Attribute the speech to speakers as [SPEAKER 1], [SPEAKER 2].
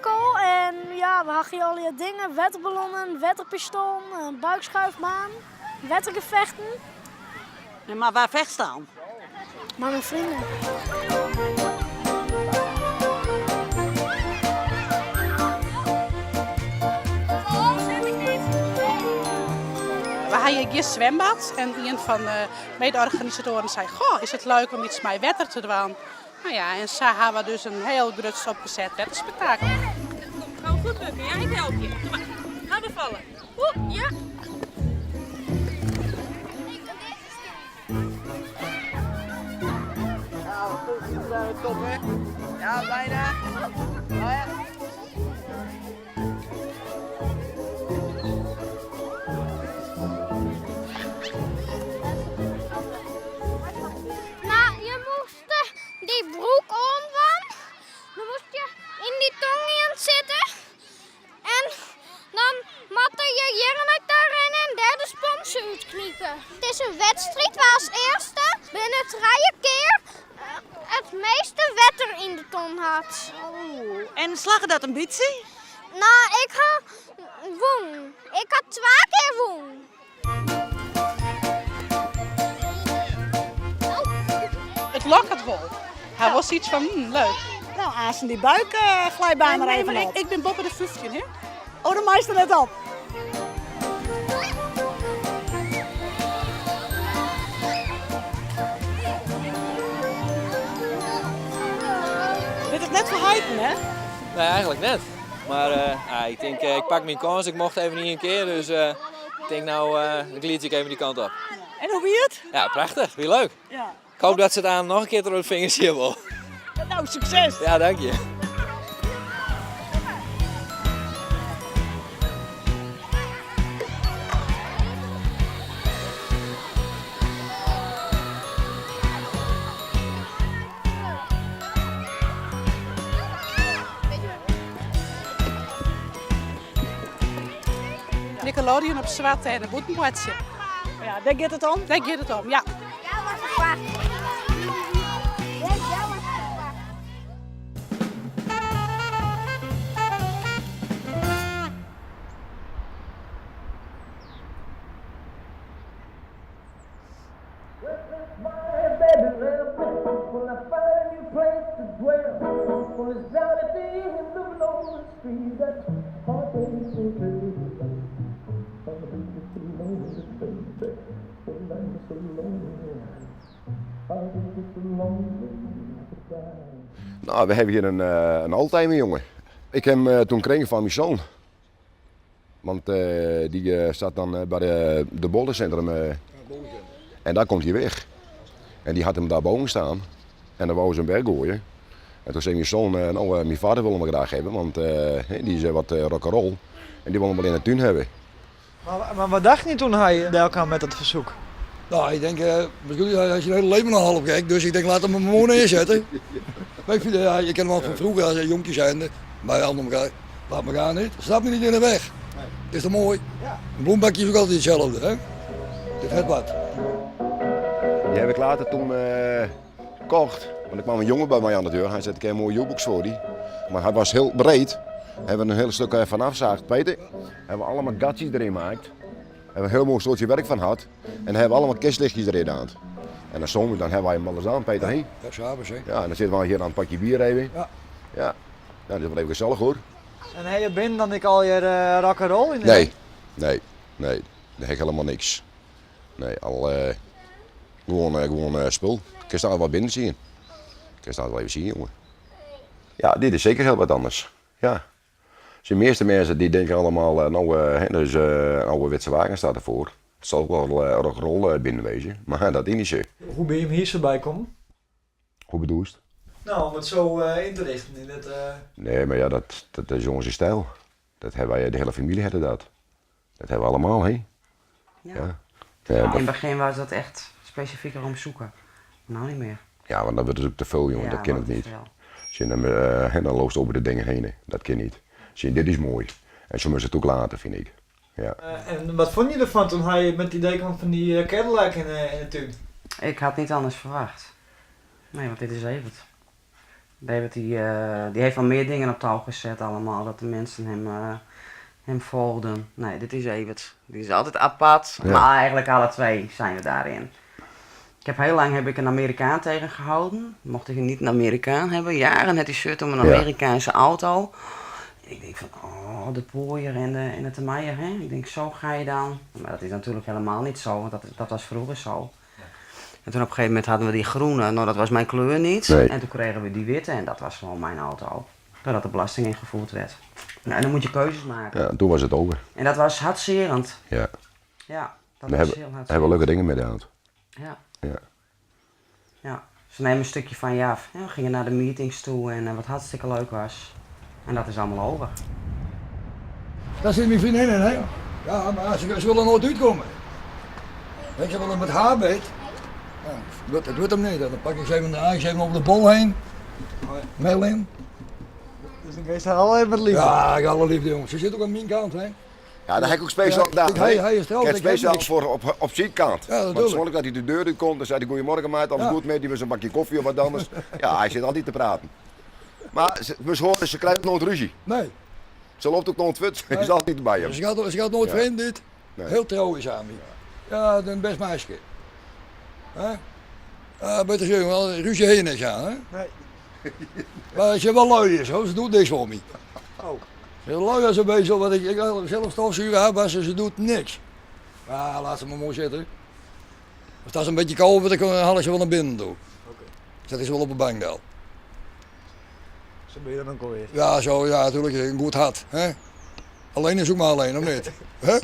[SPEAKER 1] spektakel en ja, we ha hier allegear dingen, wetterballonnen, wetterpistoalen, buikschuifbaan, wettergevechten.
[SPEAKER 2] Maar waar vecht dan?
[SPEAKER 1] Mei myn freonen.
[SPEAKER 3] We ha hjir gjin swimbad en ien fan de mede-organisatoaren sei, goh, is it leuk om iets mei wetter te dwaan? No ja, en sa ha we dus in hiel grut opgeset wetterspektakel.
[SPEAKER 4] Gauw goed bukken, ja, ik help je. Doe maar. Ga weer vallen. Oeh, ja.
[SPEAKER 5] Nou, goed, top hè? Ja, bijna. Oh, ja.
[SPEAKER 1] Nou, je moest die broek oandwaan. Dan moest je yn dy tong sitte. En dan moatte je hjir nei ta rinne en dêr de spons útknipe. It is in wedstriid wa as earste binnen trije kear it measte wetter yn de ton hat.
[SPEAKER 2] Oh, en slagge dat in bytsje?
[SPEAKER 1] No, ik ha wûn. Ik ha twa kear wûn.
[SPEAKER 3] It lokket wol. Hy wol sayts fan, leuk.
[SPEAKER 2] No, aansten dy buikglijbaan mar
[SPEAKER 3] Nee,
[SPEAKER 2] even
[SPEAKER 3] mar
[SPEAKER 2] op.
[SPEAKER 3] ik bin boppe de 15, hè?
[SPEAKER 2] Oh, dan meist der net op. Dit is net foar heiten, hè?
[SPEAKER 6] Nee, eigenlik net. Mar eh, ik tink, ik pak myn kâns. Ik mocht even ien kear, dus ik tink no, dan gliid ik even dy kant op.
[SPEAKER 2] En hoe wie it?
[SPEAKER 6] Ja, prachtich. Wie leuk.
[SPEAKER 2] Ja.
[SPEAKER 6] Ik hoop dat se it aanst noch in kear troch de fingers sjen wol.
[SPEAKER 2] No, sukses!
[SPEAKER 6] Ja, dank je.
[SPEAKER 3] Nickelodeon op swart en in bûtenboatsje.
[SPEAKER 2] Ja, dêr giet it om?
[SPEAKER 3] Dêr giet it om, ja.
[SPEAKER 7] Nou, we hawwe hjir in, eh, in oldtimer jonge. Ik ha him toen krigen fan myn soan. Want dy sat dan by de bollecentrum en daar komt hy weg. En dy hat him daar boven staan en dan wou se him weggooie. En toen sei myn soan, no myn vader wol him graach hawwe, want dy is wat rock'n'roll en dy wol him wol yn de tún hawwe.
[SPEAKER 8] Mar wat dacht je toen hy delkaam met dat fersyk?
[SPEAKER 9] No, ik tink, hy is syn hiele leven al half gek, dus ik tink laat him mar moai nearsette. Mar ik fyn, ja, ik ken him al fan froeger as jonkje zijnde, by elkoar. Laat me gaan niet. Stap me niet in de weg. Is toch mooi? In bloembakje is ook altyd itselde, hè? Het is net wat.
[SPEAKER 7] Die heb ik later toen kocht. Want er kwam een jongen bij mij aan de deur. Hij zei, ik heb een mooie jukebox voor die. Maar hij was heel breed. Hebben we een heel stuk van afzaagd, Peter. Hebben we allemaal gatjes erin gemaakt. Hebben we een heel mooi soortje werk van gehad. En hebben we allemaal kerstlichtjes erin aan. En dan zomer, dan hebben wij hem wel eens aan, Peter. Hè?
[SPEAKER 9] Ja, s'avonds, hè.
[SPEAKER 7] Ja, en dan zitten we hier aan het pakje bier even.
[SPEAKER 9] Ja.
[SPEAKER 7] Ja. Nou, dat is wel even gezellig hoor.
[SPEAKER 8] En ha je binnen dan ek al je rock'n'roll yn de
[SPEAKER 7] Nee, nee, nee. Daar heb ik helemaal niks. Nee, al gewoan, gewoan spul. Kinst al wat binnen sjen. Kinst al wel even sjen, jongen. Ja, dit is zeker heel wat anders. Ja. De measte minsken dy tinke allemaal, no, hè, dus in ouderwetse wagen staat derfoar. It sil ek wol rock'n'roll binnen wêze, mar dat is net sa.
[SPEAKER 8] Hoe binne jim hjir sa by kommen?
[SPEAKER 7] Hoe bedoelst?
[SPEAKER 8] No, om it sa yn te richten yn it.
[SPEAKER 7] Nee, mar ja, dat is onze styl. Dat hawwe wy, de hiele famylje hat dat. Dat hawwe we allemaal, hè?
[SPEAKER 10] Ja.
[SPEAKER 7] Ja.
[SPEAKER 10] In het begin was dat echt spesifieker om zoeken. No net mear.
[SPEAKER 7] Ja, want dan wurdt it ek te folle, jongen.
[SPEAKER 10] Ja,
[SPEAKER 7] dat kin
[SPEAKER 10] wordt
[SPEAKER 7] ek net.
[SPEAKER 10] te veel.
[SPEAKER 7] Sjen, dan, dan loopst oer de dingen hinne. Dat kin net. Sjen, dit is moai. En sa moatst it ek litte, fyn ik. Ja.
[SPEAKER 8] En wat fûn je derfan toen hy mei it idee kaam fan dy Cadillac yn de tún?
[SPEAKER 10] Ik had niet anders verwacht. Nee, want dit is Evert. David die, die heeft al meer dingen op touw gezet allemaal, dat de mensen hem, hem volgden. Nee, dit is Evert. Die is altijd apart,
[SPEAKER 7] Ja.
[SPEAKER 10] maar eigenlijk alle twee zijn we daarin. Ik heb heel lang heb ik een Amerikaan tegengehouden. Mocht ik niet een Amerikaan hebben. Jaren had die shirt om een
[SPEAKER 7] Ja.
[SPEAKER 10] Amerikaanse auto. Ik denk van, oh, de pooier en de temeier, hè. Ik denk, zo ga je dan. Maar dat is natuurlijk helemaal niet zo, want dat was vroeger zo. En toen op een gegeven moment hadden we die groene, nou dat was mijn kleur niet.
[SPEAKER 7] Nee.
[SPEAKER 10] En toen kregen we die witte en dat was gewoon mijn auto. Doordat de belasting ingevoerd werd. Nou, en dan moet je keuzes maken.
[SPEAKER 7] Ja, toen was het over.
[SPEAKER 10] En dat was hartzerend.
[SPEAKER 7] Ja.
[SPEAKER 10] Ja, dat
[SPEAKER 7] We
[SPEAKER 10] was
[SPEAKER 7] hebben,
[SPEAKER 10] heel
[SPEAKER 7] hebben
[SPEAKER 10] hartzerend.
[SPEAKER 7] leuke dingen mee de hand.
[SPEAKER 10] Ja.
[SPEAKER 7] Ja.
[SPEAKER 10] Ja, ze nemen een stukje van je af. Ja, we gingen naar de meetings toe en wat hartstikke leuk was. En dat is allemaal over.
[SPEAKER 9] Daar zit mijn vriendin in, hè? Ja, maar ze willen nooit uitkomen. Ik ze willen met haar beet. Ja, het wordt hem niet. Dan pak ik ze even, de ze even over de bol heen. Merlin.
[SPEAKER 8] Dus dan geeft hij al even met liefde.
[SPEAKER 9] Ja, ik alle liefde, jongen. Ze zit ook aan mijn kant, hè?
[SPEAKER 7] Ja, daar heb ik ook speciaal
[SPEAKER 9] Ja,
[SPEAKER 7] gedaan.
[SPEAKER 9] ik- hij is
[SPEAKER 7] Ik
[SPEAKER 9] trouwens,
[SPEAKER 7] heb
[SPEAKER 9] ik heb
[SPEAKER 7] speciaal
[SPEAKER 9] niks.
[SPEAKER 7] voor op zijn kant.
[SPEAKER 9] Ja,
[SPEAKER 7] Want
[SPEAKER 9] natuurlijk.
[SPEAKER 7] zorg dat hij de deur uit komt, dan zei hij goedemorgen maat, alles
[SPEAKER 9] Ja.
[SPEAKER 7] goed met die, we een bakje koffie of wat anders. ja, hij zit altijd te praten. Maar ze, we horen, ze krijgt nooit ruzie.
[SPEAKER 9] Nee.
[SPEAKER 7] Ze loopt ook nooit fut, ze
[SPEAKER 9] Nee.
[SPEAKER 7] is altijd bij hem.
[SPEAKER 9] Ze gaat nooit
[SPEAKER 7] Ja.
[SPEAKER 9] vreemd, dit.
[SPEAKER 7] Nee.
[SPEAKER 9] Heel trouw is aan mij. Ja, een best meisje. Hè? Ja, beter zeggen, wel ruzie heen is aan, hè?
[SPEAKER 8] Nee.
[SPEAKER 9] Maar ze wel lui is, hoor. Ze doet niks voor mij.
[SPEAKER 8] Oh.
[SPEAKER 9] Ze is lui als een bezel, want ik zelf stofzuigen haar was en ze doet niks. Maar laat ze maar mooi zitten. Als dat een beetje koud wordt, dan haal ik ze wel naar binnen toe. Zet ik ze wel op de bank dan.
[SPEAKER 8] Zo ben je dan ook alweer.
[SPEAKER 9] Ja, zo, ja, natuurlijk, een goed hart. Hè? Alleen is ook maar alleen, of niet? Hè?